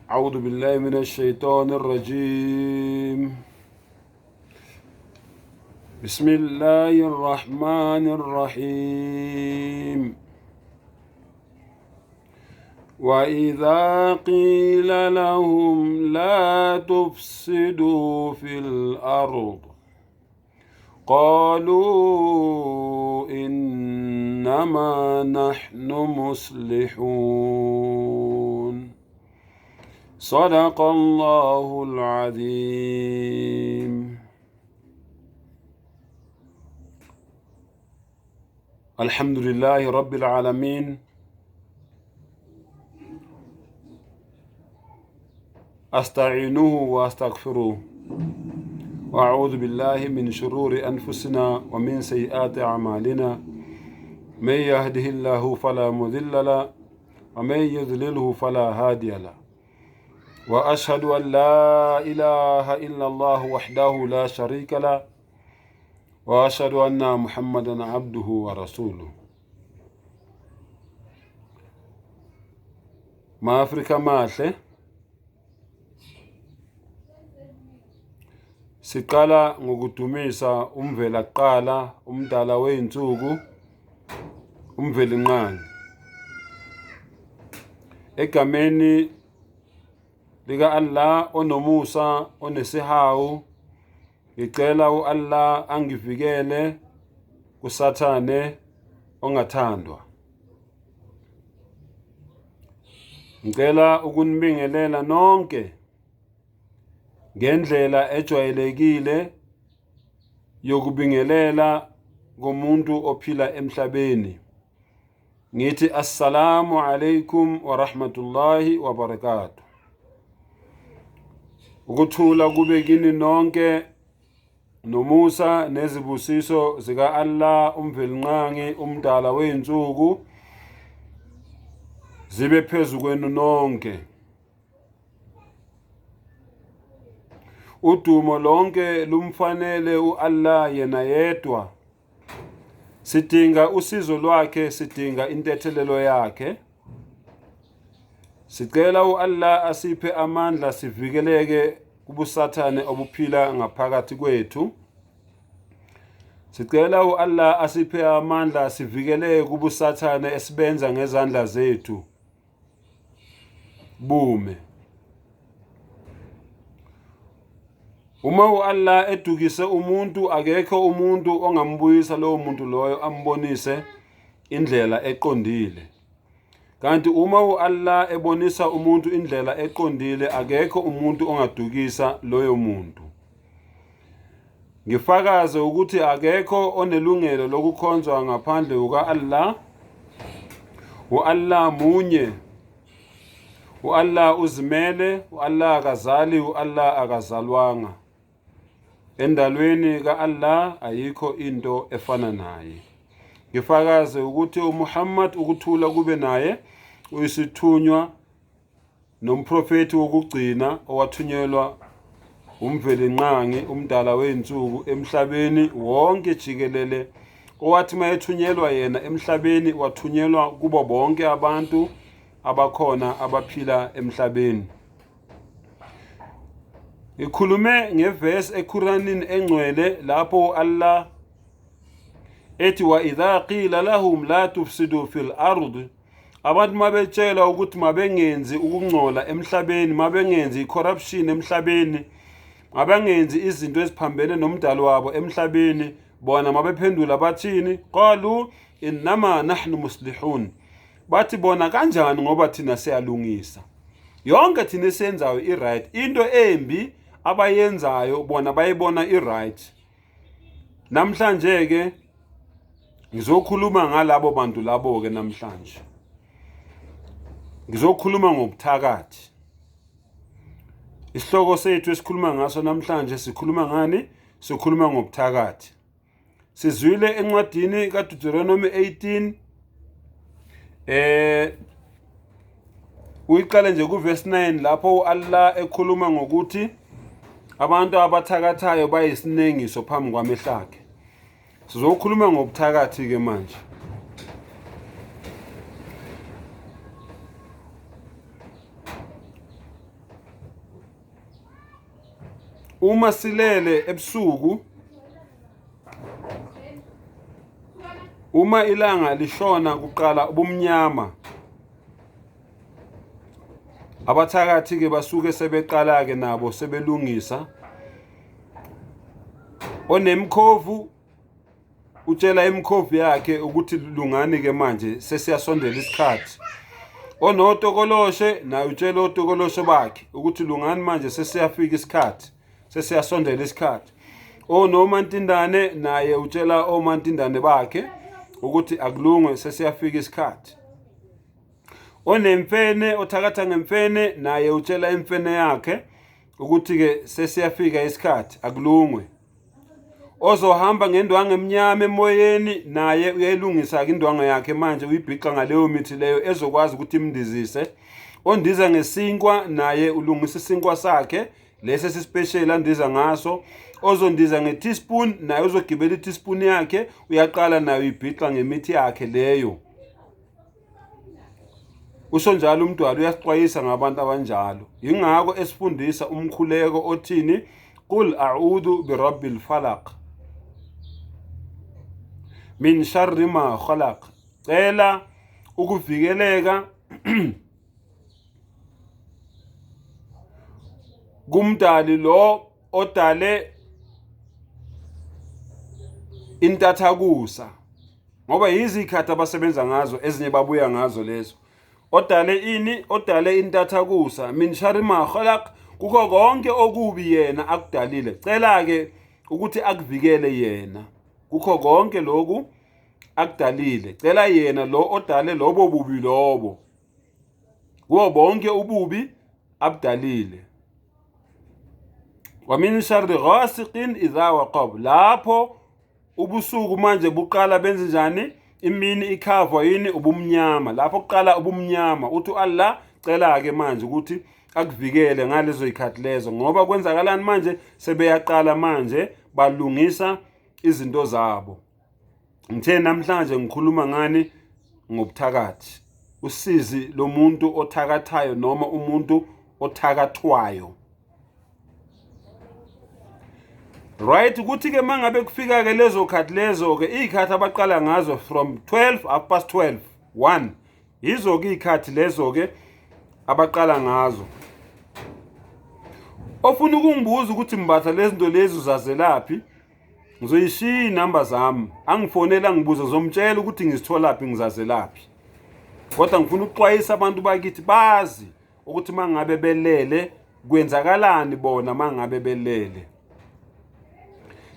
أعوذ بالله من الشيطان الرجيم. بسم الله الرحمن الرحيم. وإذا قيل لهم لا تفسدوا في الأرض قالوا إنما نحن مصلحون. صدق الله العظيم. الحمد لله رب العالمين. أستعينه وأستغفره وأعوذ بالله من شرور أنفسنا ومن سيئات أعمالنا. من يهده الله فلا مضل له ومن يضلله فلا هادي له. وأشهد أن لا إله إلا الله وحده لا شريك له وأشهد أن محمدا عبده ورسوله. ما أفريكا mahle. Siqala ngokudumisa umvela kuqala, umdala wey'nsuku, uMvelinqangi. Egameni lika Allah onomusa onesihawu, ngicela u-Allah angivikele kuSathane ongathandwa. Ngicela ukunibingelela nonke ngendlela ejwayelekile yokubingelela komuntu ophila emhlabeni. Ngithi assalamu alaikum wa rahmatullahi wa barakatuh. Ukuthula kube kini nonke nomusa nezibusiso zika Allah uMvelinqangi umdala wey'nsuku zibe phezu kwenu nonke. Udumo lonke lumfanele u-Allah yena yedwa. Sidinga usizo lwakhe, sidinga intethelelo yakhe. Sicela u-Allah asiphe amandla sivikeleke kubusathane obuphila ngaphakathi kwethu. Sicela u-Allah asiphe amandla sivikeleke kubusathane esibenza ngezandla zethu. Bume. Uma u-Allah edukise umuntu, akekho umuntu ongambuyisa lowo muntu loyo ambonise indlela eqondile. Kanti uma u-Allah ebonisa umuntu indlela eqondile, akekho umuntu ongadukisa loyo muntu. Ngifakaze ukuthi akekho onelungelo lokukhonzwa ngaphandle kuka-Allah. U-Allah munye. U-Allah uzimele, u-Allah akazali, u-Allah akazalwanga. Endalweni ka-Allah ayikho into efana naye. Ngifakaze ukuthi uMuhammad, ukuthula kube naye, uyisithunywa nomprofethi wokugcina owathunyelwa uMvelinqangi umdala wey'nsuku emhlabeni wonke jikelele, owathi uma ethunyelwa yena emhlabeni wathunyelwa kubo bonke abantu abakhona abaphila emhlabeni. Ngikhulume ngevesi eQuranini engcwele lapho Allah ethi wa idha qila lahum la tufsidu fil ard, abantu mabetshelwa ukuthi mabengenzi ukungcola emhlabeni, mabengenzi i-corruption emhlabeni, mabengenzi izinto eziphambene nomdali wabo emhlabeni, bona mabephendula bathini? Qalu innama nahnu muslihun, bathi bona kanjani ngoba thina siyalungisa yonke, thina esiyenzayo i-right, into embi abayenzayo bona bayibona i-right. Namhlanje ke ngizokhuluma ngalabo bantu labo ke, namhlanje ngizokhuluma ngobuthakathi. Isihloko sethu esikhuluma ngaso namhlanje, sikhuluma ngani? Sikhuluma ngobuthakathi. Sizwile encwadini kaDeuteronomy 18, uyiqale nje kuverse 9 lapho uAllah ekhuluma ngokuthi abantu abathakathayo bayisinengiso phambi kwamehlakhe. Sizokhuluma ngobuthakathi ke manje. Uma silele ebusuku, uma ilanga lishona kuqala ubumnyama. Abathakathi-ke basuke sebeqala-ke nabo sebelungisa. Onemkhovu utshela imikhovu yakhe ukuthi lungani-ke manje sesiyasondela isikhathi. Onotokoloshe naye utshela otokoloshe bakhe ukuthi lungani manje sesiyafika isikhathi, sesiyasondela isikhathi. Onomantindane naye utshela omantindane bakhe ukuthi akulungwe sesiyafika isikhathi. Onemfene othakatha ngemfene naye utshela imfene yakhe ukuthi-ke sesiyafika isikhathi akulungwe. Ozohamba ngendwangu emnyama emoyeni naye uyayilungisa-ke indwangu yakhe manje uyibhixa ngaleyo mithi leyo ezokwazi ukuthi imndizise. Ondiza ngesinkwa naye ulungisa isinkwa sakhe lesi esisipesheli andiza ngaso. Ozondiza nge-teaspoon naye uzogibela i-teaspoon yakhe uyaqala naye uyibhixa ngemithi yakhe leyo. Usho njalo umdwali uyasixwayisa ngabantu abanjalo. Yingakho esifundisa umkhuleko othini qul a'udhu birabbil falaq min sharri ma khalaq. Cela ukuvikeleka kumdali lo odale intathakusa. Ngoba yizikhathi abasebenza ngazo ezinye babuya ngazo lezo. Odale ini? Odale intathakusa min sharri ma khalaq, kukho konke okubi yena akudalile. Cela ke ukuthi akuvikele yena kukho konke lokhu akudalile. Cela yena lo odale lobo bubi lobo, kuwo bonke ububi abudalile. Wa min sharri ghasiqin idha waqab, lapho ubusuku manje buqala benze njani? Imini ikhavwa yini? Ubumnyama. Lapho kuqala ubumnyama, uthi Allah cela-ke manje ukuthi akuvikele ngalezo zikhathi lezo, ngoba kwenzakalani manje? Sebeyaqala manje balungisa izinto zabo. Ngithe namhlanje ngikhuluma ngani? Ngobuthakathi, usizi lomuntu othakathayo noma umuntu othakathwayo. Right, ukuthi ke mangabe kufika ke lezo khathi lezo ke izikhathi abaqala ngazo from 12 half past 12 1 yizo ke izikhathi lezo ke abaqala ngazo. Ofuna ukungibuza ukuthi mbatha lezi zinto lezi uzazelaphi, ngizoyishiya inamba zami, angifonela ngibuze, ngizomtshela ukuthi ngizitholaphi ngizazelaphi. Kodwa ngifuna ukuxwayisa abantu bakithi bazi ukuthi mangabe belele kwenzakalani bona mangabe belele.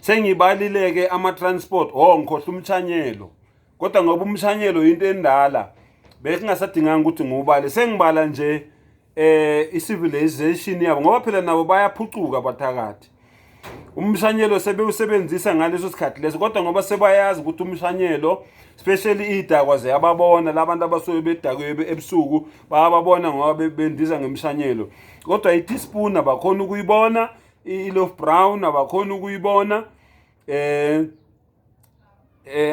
Sengibalile-ke ama-transport, oh ngikhohlwa umshanyelo, kodwa ngoba umshanyelo into endala bekungasadinganga ukuthi ngiwubale, sengibala nje i-civilization yabo, ngoba phela nabo bayaphucuka abathakathi. Umshanyelo sebewusebenzisa ngaleso sikhathi leso, kodwa ngoba sebayazi ukuthi umshanyelo especially idakwa ziyababona labantu abasuke bedakwe ebusuku bayababona ngoba bendiza ngemshanyelo. Kodwa i-teaspoon abakhona ukuyibona, i-loaf brown abakhona ukuyibona,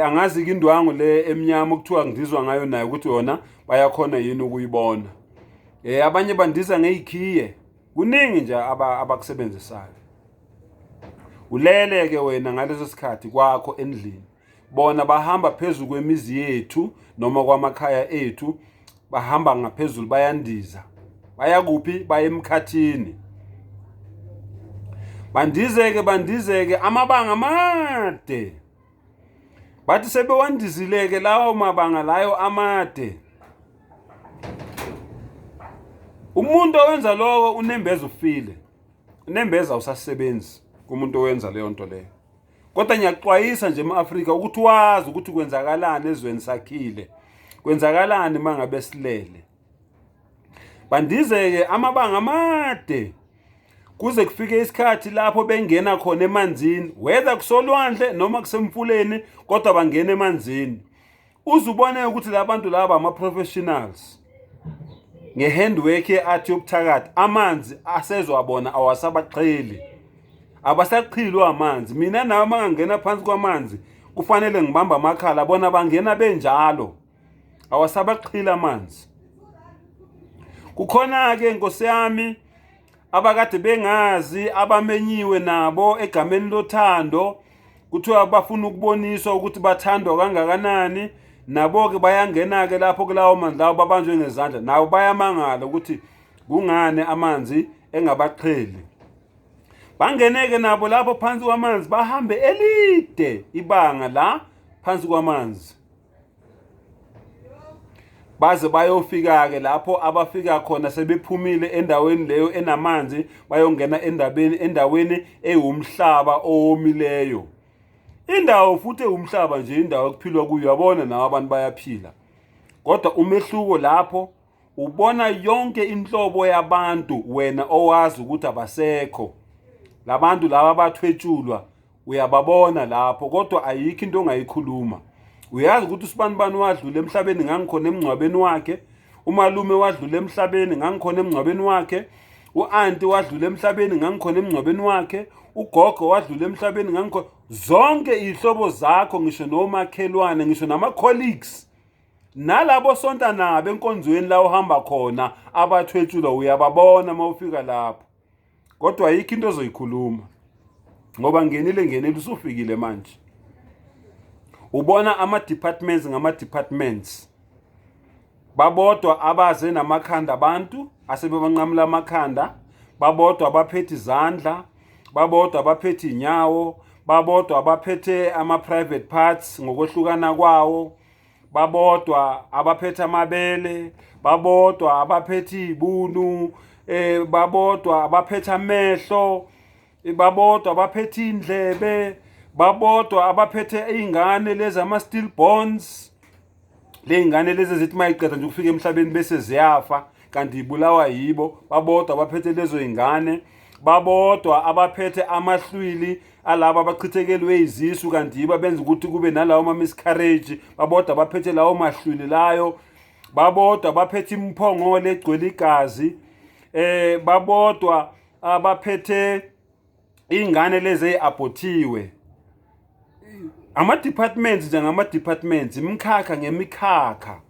angazi ke indwangu le emnyama okuthiwa ngidizwa ngayo nayo ukuthi yona bayakhona yini ukuyibona. Abanye bandiza ngeyikhiye, kuningi nje abakusebenzisayo. Ulele ke wena ngaleso sikhathi kwakho endlini, bona bahamba phezu kwemizi yethu noma kwamakhaya ethu, bahamba ngaphezulu bayandiza. Baya kuphi? Baya emkhathini. Bandizeke bandizeke amabanga amade. Bathi sebewandizileke lawo mabanga layo amade. Umuntu owenza lokho unembeza ufile. Unembeza awusasebenzi kumuntu owenza leyo nto leyo. Kodwa ngiyaxwayisa nje ema-Afrika ukuthi wazi ukuthi kwenzakalani ezweni sakhile. Kwenzakalani mangabe silele. Bandizeke amabanga amade kuze kufike isikhathi lapho bengena khona emanzini, whether kusolwandle noma kusemfuleni, kodwa bangena emanzini. Uze ubone ukuthi labantu laba ama-professionals nge-handwork ye-art yobuthakathi, amanzi asezwabona awasabaqheli, abasaqhilwa amanzi. Mina nawe uma ngangena phansi kwamanzi kufanele ngibambe amakhala, bona bangena benjalo, awasabaqhila amanzi. Kukhona-ke nkosi yami abakade bengazi abamenyiwe nabo egameni lothando kuthiwa bafuna ukuboniswa ukuthi bathandwa kangakanani nabo-ke bayangena-ke lapho kulawo manzi lawo babanjwe ngezandla nabo bayamangala ukuthi kungani amanzi engabaqheli bangeneke nabo lapho phansi kwamanzi bahambe elide ibanga la phansi kwamanzi baze bayofika-ke lapho abafika khona sebephumile endaweni leyo enamanzi bayongena endabeni endaweni ewumhlaba owomileyo indawo futhi ewumhlaba nje indawo ekuphilwa kuyo yabona nawo abantu bayaphila kodwa umehluko lapho ubona yonke inhlobo yabantu wena owazi ukuthi abasekho labantu laba bathwetshulwa uyababona lapho kodwa ayikho into ongayikhuluma uyazi ukuthi usibanibani wadlula emhlabeni ngangikhona emngcwabeni wakhe umalume wadlula emhlabeni ngangikhona emngcwabeni wakhe u-anti wadlula emhlabeni ngangikhona emngcwabeni wakhe ugogo wadlula emhlabeni ngangikhona zonke iy'hlobo zakho ngisho nomakhelwane ngisho nama-colleagues nalabo sonta nabo enkonzweni la uhamba khona abathwetshulwa uyababona uma ufika lapho kodwa ayikho into ozoyikhuluma ngoba ngenile ngenile usufikile manje ubona ama-departments ngama-departments babodwa abaze namakhanda abantu asebebanqamula amakhanda babodwa abaphethe izandla babodwa abaphethe inyawo babodwa abaphethe ama-private parts ngokwehlukana kwawo babodwa abaphethe amabele babodwa abaphethe izibunu eh babodwa abaphethe amehlo eh, babodwa abaphethe indlebe babodwa abaphethe izingane lezi ama steel bonds ley'ngane lezi ezithi uma yiqeda nje ukufika emhlabeni bese ziyafa kanti ibulawa yibo babodwa abaphethe lezo y'ngane babodwa abaphethe amahlwili alaba abachithekelwe izisu kanti yibo abenza ukuthi kube nalawo ma-miscarriage babodwa abaphethe lawo mahlwili layo babodwa abaphethe imphongolo egcwele igazi eh babodwa abaphethe ingane lezi eziabhothiwe ama-departments nje ngama-departments imikhakha ngemikhakha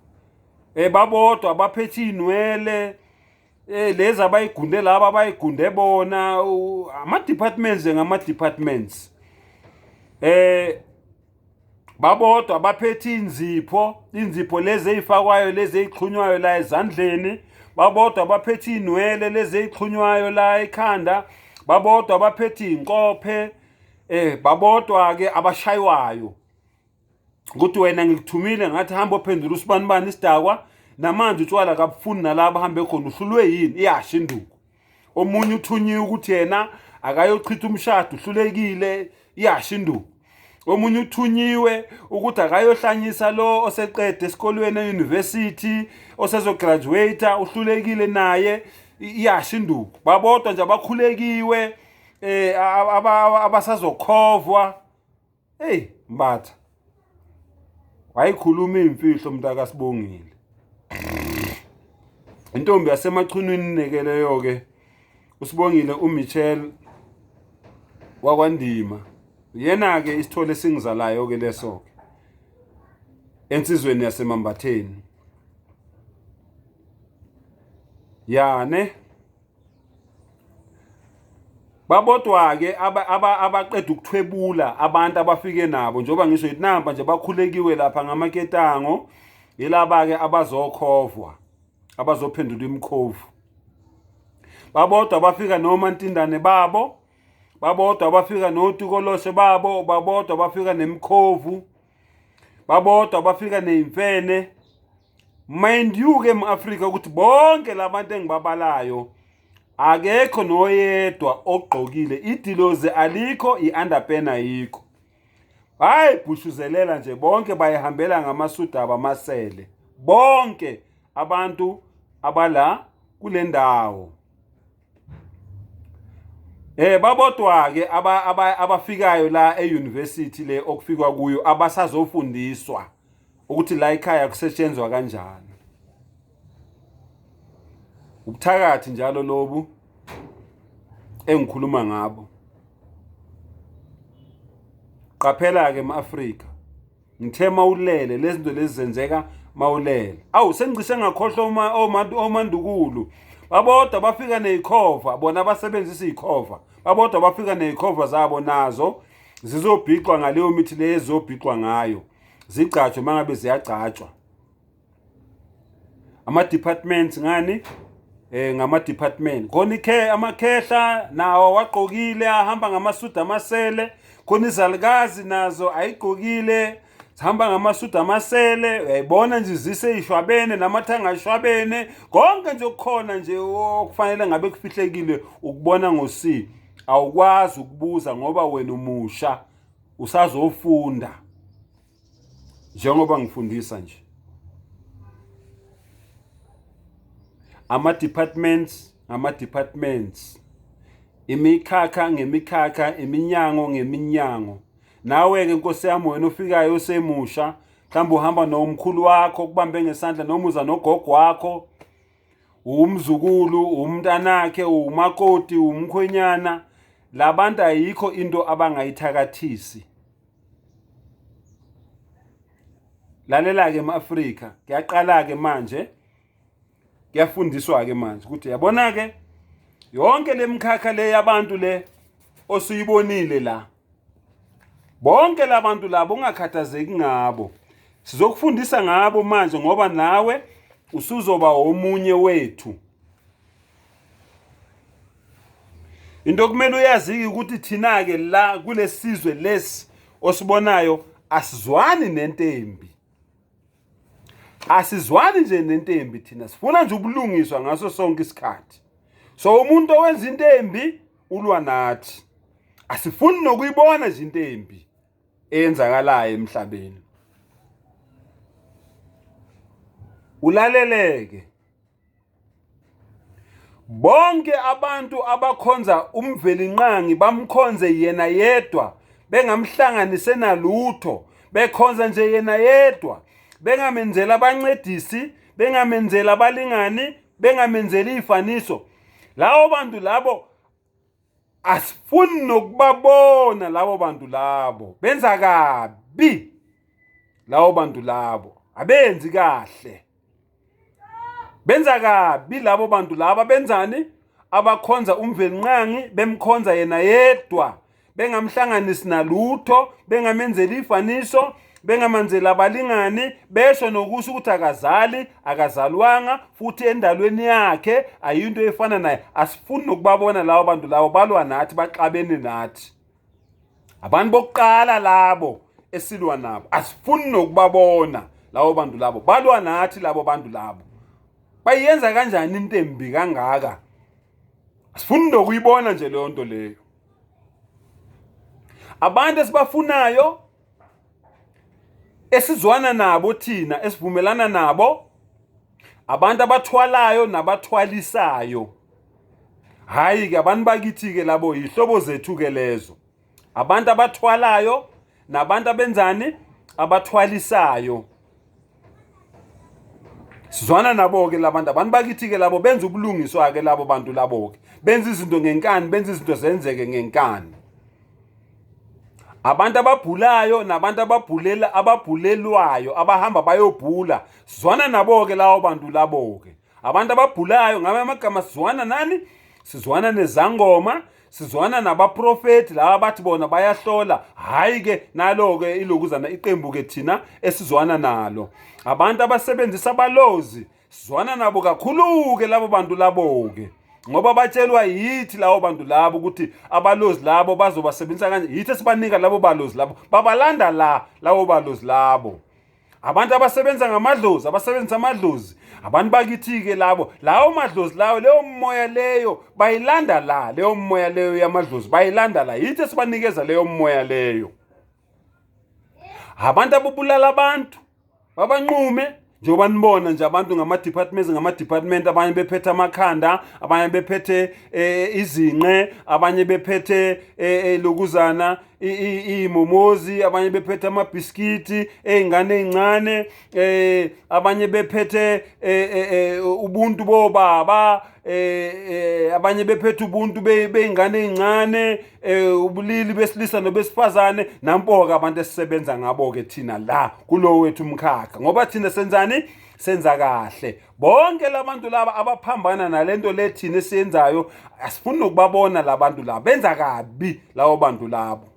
um babodwa abaphethe iy'nwele eh lezi abayigunde laba abayigunde bona ama departments ngama departments eh babodwa abaphethe inzipho inzipho lezi ezifakwayo lezi ezixhunywayo la ezandleni babodwa abaphethe inwele lezi ezixhunywayo la ekhanda babodwa abaphethe inkophe eh babodwa ke abashaywayo ukuthi wena ngikuthumile ngathi hamba ophendula usibanibani isidakwa namanje utshwala kabufuni nalaba hambe khona uhlulwe yini iyasha induku omunye uthunyiwe ukuthi yena akayochitha umshado uhlulekile iyasha induku omunye uthunyiwe ukuthi akayohlanyisa lo oseqede esikolweni e-university osezograduate uhlulekile naye iyasha induku babodwa nje abakhulekiwe eh abasazokhovwa Hey Mbatha. Wayikhuluma imfihlo mntaka Sibongile. Intombi yasemachunwini nekeleyo ke uSibongile uMichelle wakwaNdima. Yena ke isithole esingizalayo ke leso ke. Ensizweni yasemambatheni. Ya ne babodwa-ke abaqeda ukuthwebula abantu abafike nabo njengoba ngisho inamba nje bakhulekiwe lapha ngamaketango yilaba-ke abazokhovwa abazophendula imikhovu babodwa abafika nomantindane babo babodwa abafika notikoloshe babo babodwa abafika nemikhovu babodwa abafika neyimfene mind you ke mu-afrika ukuthi bonke labantu engibabalayo akekho noyedwa ogqokile idilozi alikho i-underpen ayikho hayi bhushuzelela nje bonke bayihambela ngamasudaba amasele bonke abantu abala kule ndawo Eh babodwa ke abafikayo la e-university le okufikwa kuyo abasazofundiswa ukuthi la ekhaya kusetshenzwa kanjani. Ubuthakathi njalo lobu engikhuluma ngabo. Qaphela ke ema-Afrika. Ngithe mawulele lezi zinto lezi zenzeka mawulele. Awu sengicishe ngakhohlwa uma omandukulu. Babodwa bafika nezikhova, bona basebenzisa izikhova. Babodwa bafika nezikhova zabo, nazo zizobhixwa ngaleyo mithi leyo ezobhixwa ngayo, zigcatshwe mangabe ziyagcatshwa. Ama-departments ngani, ngama-department khona ikhe amakhehla nawo wagqokile, ahamba ngamasudu amasele. Khona izalukazi nazo ayigqokile, zihamba ngamasudu amasele. Uyayibona nje zise ishwabene namathanga ashwabene, konke nje okukhona nje okufanele ngabe kufihlekile ukubona ngo-C. Awukwazi ukubuza ngoba wena umusha, usazofunda njengoba ngifundisa nje. Ama-departments ngama-departments, imikhakha ngemikhakha, iminyango ngeminyango. Nawe-ke nkosi yami, wena ofikayo osemusha, mhlawumbe uhamba nomkhulu wakho kubambe ngesandla, noma uza nogogo wakho, umzukulu, umntanakhe, umakoti, umkhwenyana, labantu ayikho into abangayithakathisi. Lalela-ke ema-Afrika, kuyaqala-ke manje, kuyafundiswa-ke manje ukuthi yabona-ke yonke le mkhakha le yabantu le osuyibonile la, bonke labantu labo ungakhathazeki ngabo, sizokufundisa ngabo manje ngoba nawe usuzoba omunye wethu. Into okumele uyazi ukuthi thina-ke la kulesizwe lesi osibonayo asizwani nentembi, asizwani nje nentembi. Thina sifuna nje ubulungiswa ngaso sonke isikhathi. So umuntu owenza intembi ulwa nathi, asifuni nokuyibona nje intembi eyenzakalayo emhlabeni. Ulaleleke bonke abantu abakhonza uMvelinqangi, bamkhonze yena yedwa, bengamhlanganise nalutho, bekhonza nje yena yedwa, bengamenzela abancedisi, bengamenzela abalingani, bengamenzeli ifaniso. Lawo bantu labo asifuni nokubabona. Labo bantu labo benza kabi, lawo bantu labo abenzi kahle, benza kabi labo bantu laba. Benzani? Abakhonza uMvelinqangi, bemkhonza yena yedwa, bengamhlanganisi nalutho, bengamenzeli ifaniso, bengamenzeli abalingani, besho nokusho ukuthi akazali, akazalwanga futhi endalweni yakhe ayinto efana naye. Asifuni nokubabona labo bantu labo, balwa nathi, baxabene nathi. Abantu bokuqala labo esilwa nabo, asifuni nokubabona labo bantu labo, balwa nathi labo bantu labo. Bayenza kanjani into embi kangaka? Asifuni nokuyibona nje leyo nto leyo. Abantu esibafunayo, esizwana nabo thina, esivumelana nabo, abantu abathwalayo nabathwalisayo. Hayi ke abantu bakithi ke labo, yihlobo zethu ke lezo. Abantu abathwalayo nabantu abenzani, abathwalisayo, sizwana nabo ke labantu. Abantu bakithi ke labo, benza ubulungiswa ke labo bantu labo ke, benza izinto ngenkani, benza izinto zenzeke ngenkani. Abantu ababhulayo nabantu ababhulela, ababhulelwayo, abahamba bayobhula, sizwana nabo ke lawo bantu labo ke. Abantu ababhulayo ngabe amagama, sizwana nani? Sizwana nezangoma, sizwana nabaprofeti laba bathi bona bayahlola. Hayi ke nalo ke ilokuzana iqembu ke thina esizwana nalo. Abantu abasebenzisa abalozi, sizwana nabo kakhulu ke labo bantu labo ke, ngoba batshelwa yithi labo bantu labo ukuthi abalozi labo bazobasebenzisa kanje. Yithi esibanika labo balozi labo, babalanda la labo balozi labo. Abantu abasebenza ngamadlozi, abasebenzisa amadlozi, abantu bakithi-ke labo. Lawo madlozi lawo, leyo moya leyo bayilanda la, leyo moya leyo yamadlozi bayilanda la, yithi esibanikeza leyo moya leyo. Abantu ababulala abantu babanqume, njengoba nibona nje abantu ngama-departments ngama-department, abanye bephethe amakhanda, abanye bephethe izinqe, abanye bephethe lokuzana iy'momozi, abanye bephethe amabhiskiti ey'ngane ey'ncane, abanye bephethe ubuntu bobaba. eh, eh abanye bephethe ubuntu beyingane ezincane eh, ubulili besilisa nobesifazane. Nampo-ke abantu esisebenza ngabo-ke thina la kulo wethu umkhakha, ngoba thina senzani? Senza kahle. Bonke labantu laba abaphambana nalento le thina esiyenzayo, asifuni nokubabona labantu laba, benza kabi labo bantu labo.